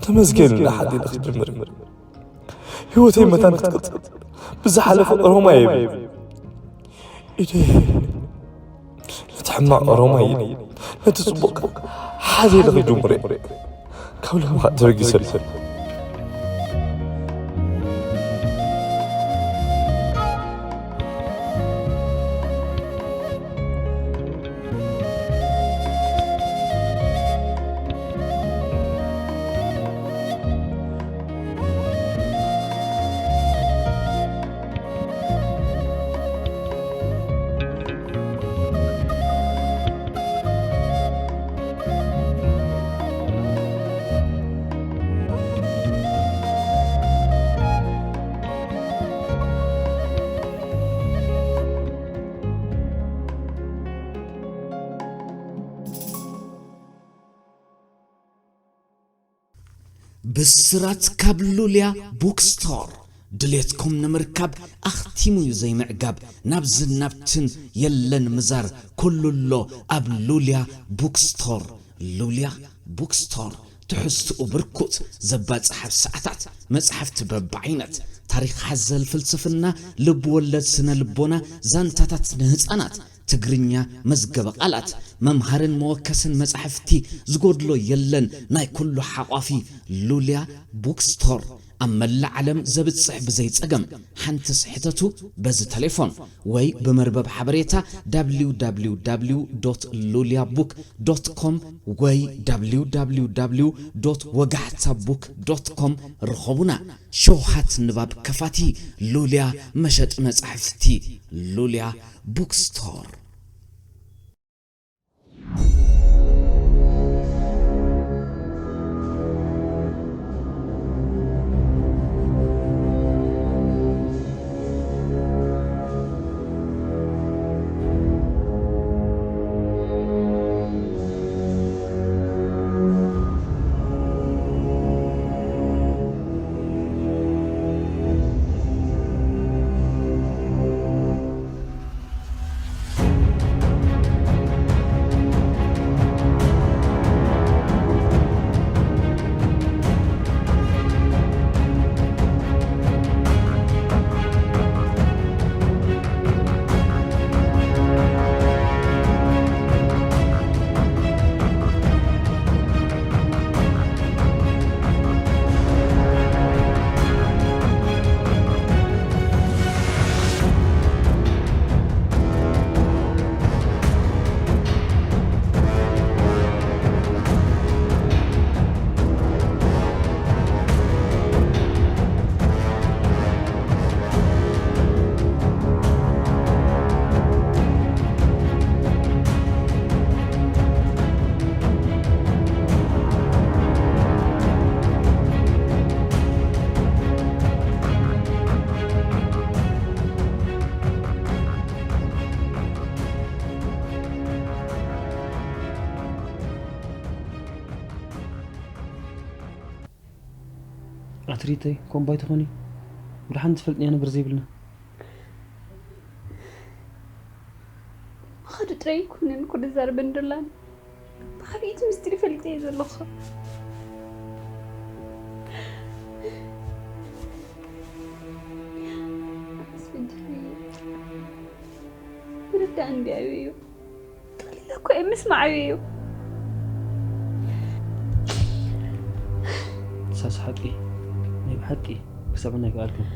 ተመስገን ኢለ ሓደ ኢለ ክጅምር። ህይወተይ መታን ክትቅጽል ብዝሓለፈ ኦሮማይ የብለይን። ኢደይ ነቲ ሕማቕ ኦሮማይ ኢለ ነቲ ጽቡቕ ሓደ ኢለ ክጅምር እየ። ካብ ሎሚ ከዓ ተበጊሰ ኣለኹ። ብስራት ካብ ሉልያ ቡክስቶር። ድሌትኩም ንምርካብ ኣኽቲሙ'ዩ ዘይምዕጋብ። ናብዝን ናብትን የለን ምዛር፣ ኩሉ ኣሎ ኣብ ሉልያ ቡክስቶር። ሉልያ ቡክስቶር፣ ትሕዝትኡ ብርኩት፣ ዘባጽሕ ኣብ ሰዓታት፣ መጻሕፍቲ በብዓይነት፣ ታሪኽ ሓዘል ፍልስፍና፣ ልብ ወለድ ስነ ልቦና፣ ዛንታታት ንህጻናት፣ ትግርኛ መዝገበ ቃላት፣ መምሃርን መወከስን መጻሕፍቲ ዝጎድሎ የለን። ናይ ኩሉ ሓቋፊ ሉልያ ቡክስቶር ኣብ መላእ ዓለም ዘብጽሕ ብዘይ ጸገም። ሓንትስ ሕተቱ በዚ ተሌፎን ወይ ብመርበብ ሓበሬታ www.luliabook.com ወይ www ወጋሕታ book.com ርኸቡና። ሸውሃት ንባብ ከፋቲ ሉልያ መሸጢ መጻሕፍቲ ሉልያ ቡክስቶር። ኣትሪተይ ኮምባይ ትኾኒ ብድሓን ዝፈልጥንያ ነበር ዘይብልና። መኸዱ ጥራይ ይኩንን ኩሉ ዛርበን ዶላን። ብዓቢይቲ ምስጢር ፈሊጠ እየ ዘለኹ። ኣስፈጅርዮ። ምርዳእ እንዲያዩ እዩ። ጠሊለ እኮ እየ ምስማዓዩ እዩ። ሳስ ሓቂ ናይ ብሓቂ ክሰምዕና ኣይከኣልኩን።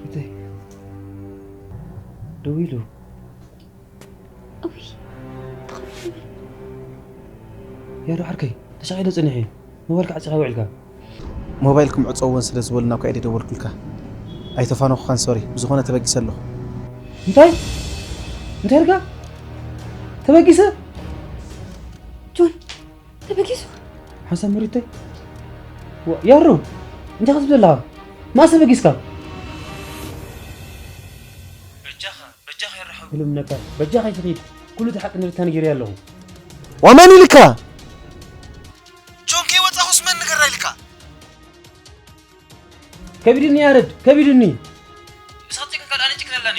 ሪተይ፣ ደው ኢሉ። እውይ፣ ተኸፊቱ። ያዶ ዓርከይ፣ ተሻቒለ ጽኒሐ። ሞባይልካ ዓጺኻ ውዒልካ። ሞባይል ክምዕጸውን ስለ ዝበሉና እኳ እየ ደወልኩልካ። ኣይተፋነኹኻን፣ ሶሪ። ብዝኾነ ተበጊሰ ኣለኹ። እንታይ? እንታይ ርጋ? ተበጊሰ? ጆን፣ ተበጊሱ? ሓንሳብ መሪተይ? ዋ፣ ያሮ፣ እንታይ ክትብል ኣለኻ? ማእስ ተበጊስካ? በጃኻ፣ በጃኻ ይርሓው። ክልምነካ፣ በጃኻ ኣይትኺድ። ኩሉ እቲ ሓቂ ንሪታ ነጊረያ ኣለኹ። ወመን ኢልካ? ጆን ከይወጻኹስ መን ንገራ ኢልካ? ከቢድኒ ያረድ፣ ከቢድኒ። ንስኻ ትጭክን ካልእ ኣነ ይጭክን ኣላኒ።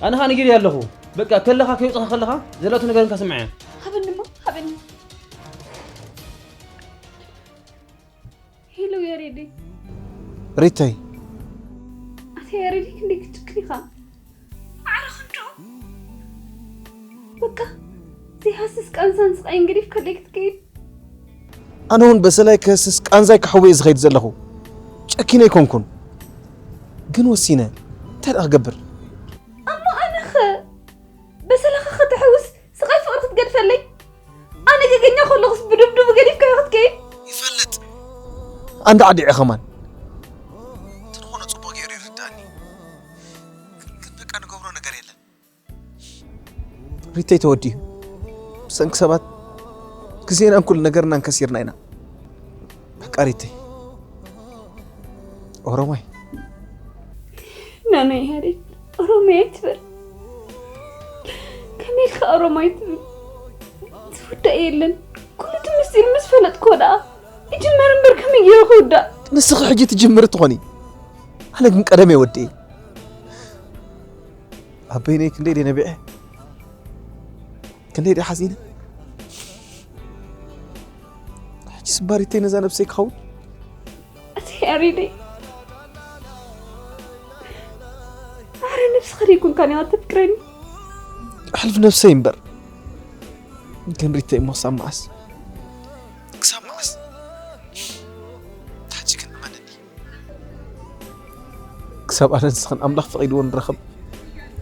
ኣነ ኸኣ ነጊረያ ኣለኹ። በቃ ከለኻ ከይወጻኻ ከለኻ ዘለቶ ነገር እንካ ስምዓያ። ሃበኒ እሞ፣ ሃበኒ። ሄሎ ያሬደይ። ሪተይ። ኣታ ያሬደይ ክንደይ ክትጭክን ኢኻ? ማዕረ ክንድኡ። በቃ ዘይሃስስ ቃንዛን ስቓይን ገዲፍካለይ ክትከይድ። ኣነ እውን በሰላይ ክህስስ ቃንዛይ ክሕዊ እየ ዝኸይድ ዘለኹ። ጨኪነ ኣይኮንኩን። ግን ወሲነ። እንታይ ደኣ ክገብር? እሞ ኣነኸ? በሰላኻ ከተሕውስ ስቓይ ፍቕሪ ክትገድፈለይ? ኣነ ገገኛ ከለኹስ ብድብድቡ ገዲፍካዮ ክትከይድ? ይፈልጥ። ኣንዳ ዓዲዐ ኸማን። እንተኾነ ጽቡቕ ገይሩ ይርድኣኒ። ግን በቃ ንገብሮ ነገር የለን። ሪተይ ተወዲኡ። ብሰንኪ ሰባት ግዜናን ኩሉ ነገርናን ከሲርና ኢና። በቃ ሪተይ። ኦሮማይ። ናና ያሬድ፣ ኦሮማይ ኣይትበል። ከመይ ኢልካ ኦሮማይ ትብል? ዝውዳእ የለን። ኩሉ እቲ ምስጢር ምስ ፈለጥክዎ ደኣ ይጅመር እምበር ከመይ ገይሩ ክውዳእ? ንስኺ ሕጂ ትጅምሪ ትኾኒ። ኣነ ግን ቀደም እየ ወዲኤ። ኣብ በይነይ ክንደይ ድየ ነቢዐ? ክንደይ ድየ ሓዚነ? ሕጂ ስባሪተይ ነዛ ነብሰይ ክኸውን? ኣቲ ያሬደይ፣ ማዕረ ነብስኻ ደይኮንካን ኢኻ ተፍቅረኒ? ኣሕልፍ ነብሰይ እምበር። ግን ሪተይ እሞ ክሳብ መዓስ? ክሳብ መዓስ? ሕጂ ግን እመነኒ። ክሳብ ኣነን ንስኽን ኣምላኽ ፈቒድዎ ንራኸብ፣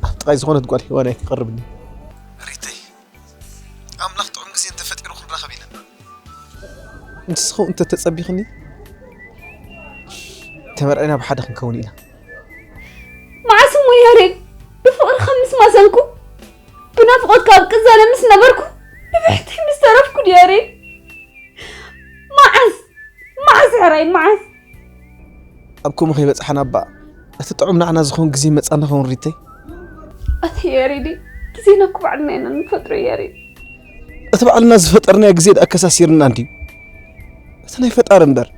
ኣብ ጥቓይ ዝኾነት ጓል ሄዋን ኣይትቐርብኒ። ሪተይ፣ ኣምላኽ ጥዑም ግዜ እንተፈጢሩ ክንራኸብ ኢና። ንስኺ እውን እንተተጸቢኽኒ፣ ተመርዒና ብሓደ ክንከውን ኢና። መዓስ እሞ ያሬድ፣ ብፍቕርኻ ምስ ማሰንኩ፣ ብናፍቖትካ ኣብ ቅዛነ ምስ ነበርኩ፣ ብብሕተይ ምስ ተረፍኩ ድዩ ያሬድ? መዓስ? መዓስ ሕራይ፣ መዓስ? ኣብ ከምኡ ከይበጽሓና እባ፣ እቲ ጥዑም ንዓና ዝኸውን ግዜ ይመጻና ኸውን ሪተይ? ኣቲ ያሬደይ፣ ግዜና እኮ ባዕልና ኢና ንፈጥሮ ያሬድ። እቲ ባዕልና ዝፈጠርናዮ ግዜ ደኣ ከሳሲርና እንድዩ። እቲ ናይ ፈጣሪ እምበር።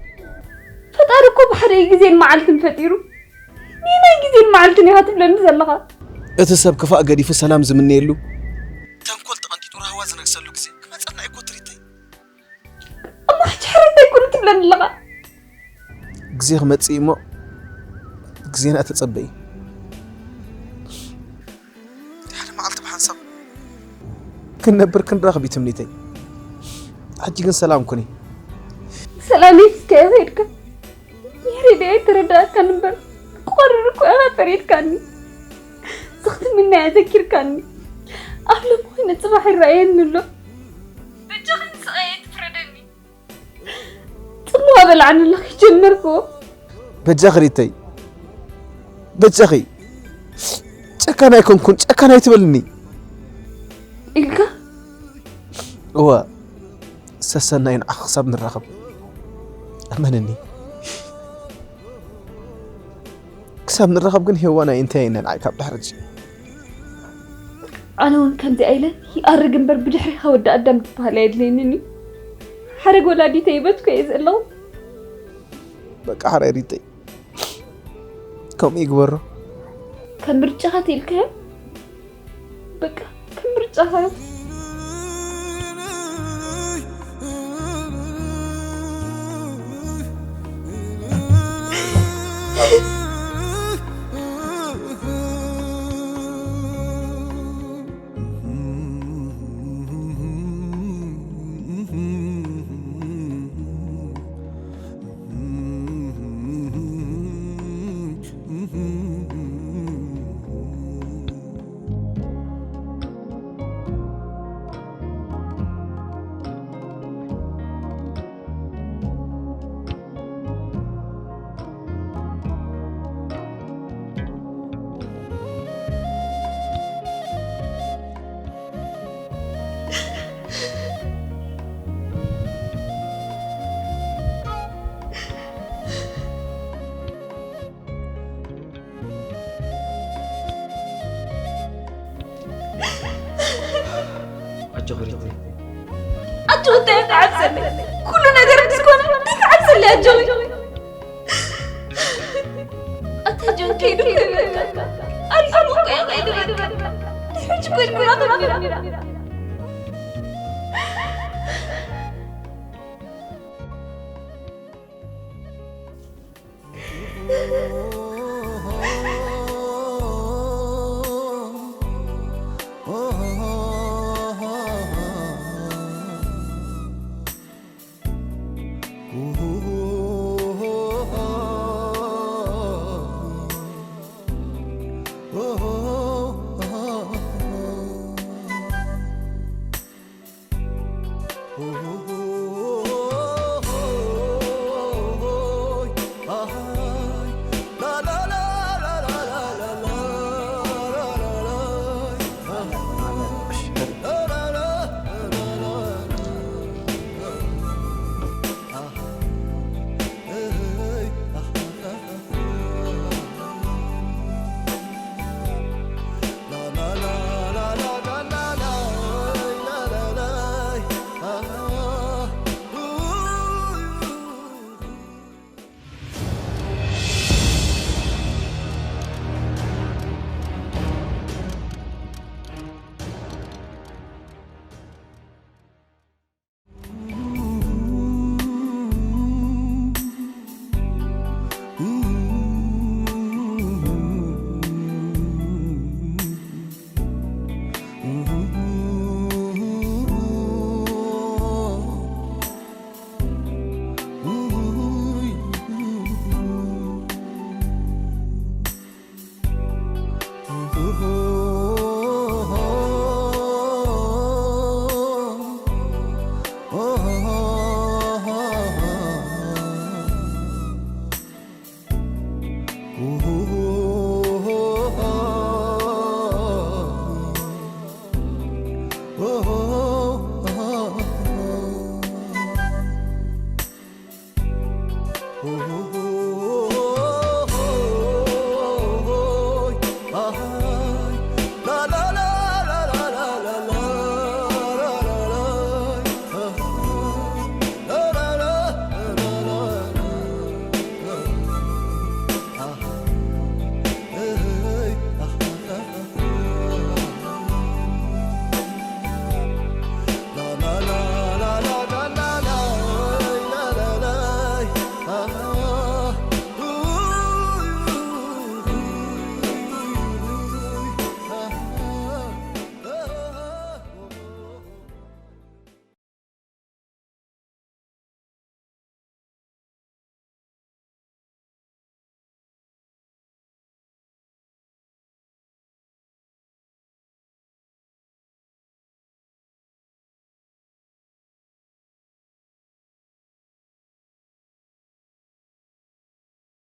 ፈጣሪ እኮ ብሓደ እዩ ግዜን መዓልትን ፈጢሩ። ነየናይ ግዜን መዓልትን ኢኻ ትብለኒ ዘለኻ? እቲ ሰብ ክፋእ ገዲፉ ሰላም ዝምነየሉ፣ ተንኮል ተቐንጢጡ ራህዋ ዝነግሰሉ ግዜ ክመጸና እዩ እኮ ሪተይ። እሞ ሕጂ ሕረ እንታይ ኮን ትብለኒ ኣለኻ? ግዜ ክመጽእ እዩ እሞ ግዜና ተጸበዪ። ሓደ መዓልቲ ብሓንሳብ ክንነብር ክንራኸብ እዩ ትምኒተይ። ሕጂ ግን ሰላም ኩኒ። ሰላም ሒዝካዮ ከይድካ። ያሬደይ ኣይተረዳእካን እምበር፣ ክቖርር እኮ ኢኻ ፈሪድካኒ። እዚ ክትምነያ ዘኪርካኒ። ኣብ ሎሚ ኮይነ ጽባሕ ይረኣየኒ ኣሎ። በጃኻ ንስቓይ ኣይትፍረደኒ። በልዓኒ ኣለኺ ጀመርኩ። በጃኺ ሪተይ፣ በጃኺ። ጨካን ኣይኮንኩን፣ ጨካን ኣይትበልኒ። ኢልካ? እወ፣ ሰሰናይ ንዓኺ ክሳብ ንራኸብ። እመንኒ። ክሳብ ንራኸብ ግን ሄዋናይ እንታይ እየ ነልዓል ካብ ድሕሪ ሕጂ። ኣነ እውን ከምዚኣ ኢለ ይኣርግ እምበር ብድሕሪኻ ወዲ ኣዳም ትበሃል ኣየድልየንን እዩ። ሓረግ ወላዲተይ ይበትኮ እየ ዘለኹ። በቃ ሓራይ ሪተይ። ከምኡ ይግበሮ። ከም ምርጫኻ ተይልካዮ? በቃ ከም ምርጫኻ። ኣጆኺ ሪቲ። ኣጆኺ እንታይ ክዓብሰለይ? ኩሉ ነገር ምስ ኮነ እንታይ ክዓብሰለይ ኣጆኺ? ኣታ ጆን ከይዱ ከይበቃ። ኣሪፉ እኮ እዩ ከይዱ በቃ። ናይ ሕጂ እኮ ንራኸብ ኢና።